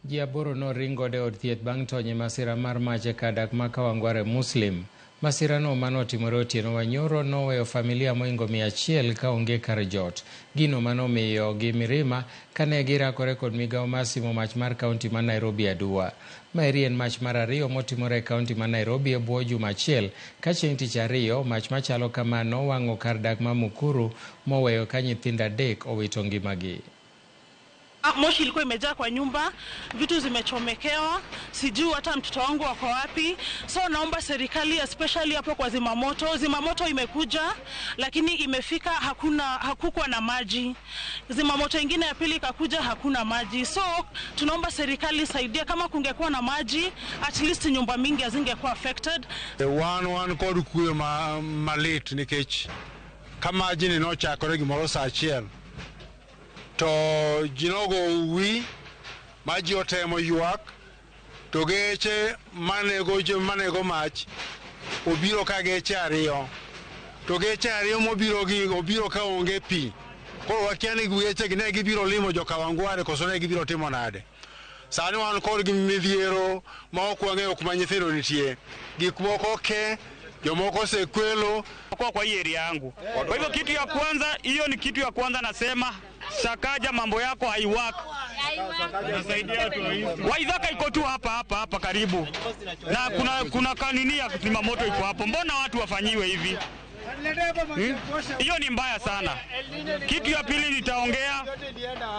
Ji 8 noring godo e od thieth bang' tony e masira mar mach e kar dak ma Kawangware Muslim. Masirano manotimore otieno manyoro noweyo familia mohingo 100 ka onge kar jot. Gino manomiyo gi mirima kane girakore kod migawo mar simo mach mar kaunti ma Nairobi Adua. Maeri en mach mar ariyo motimore e kaunti ma Nairobi e bwo juma achiel ka chieng' tich ariyo mach machalo kama nowang'o kar dak ma Mukuru moweyo ka nyithindo 3 owito ngimagi. Moshi ilikuwa imejaa kwa nyumba, vitu zimechomekewa, sijui hata mtoto wangu wako wapi. So naomba serikali especially hapo kwa zimamoto. Zimamoto imekuja lakini imefika hakuna, hakukuwa na maji. Zimamoto ingine ya pili ikakuja hakuna maji. So tunaomba serikali saidia, kama kungekuwa na maji at least nyumba mingi hazingekuwa affected. Wan kod kuyo malit nikech ka maji ni nochakore gimoro saa 1 to ji nogo wi ma ji otemo ywak to geche manego mach obiro ka geche 2 to geche 2 mobiro gi obiro ka onge pi. Koro wakia ni geche gi ne gibiro limo jo Kawangware koso ne gibiro timo nade. Sani wan kod gi midhiero ma ok wang'eyo kuma nyithindo nitie. Gik moko ke, jomoko osekwelo. Kwa hii area yangu. Kwa hivyo kitu ya kwanza, hiyo ni kitu ya kwanza nasema, Sakaja mambo yako haiwork. Waithaka iko tu hapa hapa hapa karibu. Na kuna kanini ya kuzima moto iko hapo. Mbona watu wafanyiwe hivi? Hiyo ni mbaya sana. Kitu ya pili nitaongea,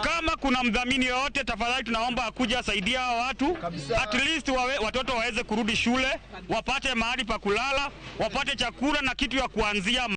kama kuna mdhamini yoyote tafadhali tunaomba akuja asaidia hawa watu. At least watoto waweze kurudi shule, wapate mahali pa kulala, wapate chakula na kitu ya kuanzia.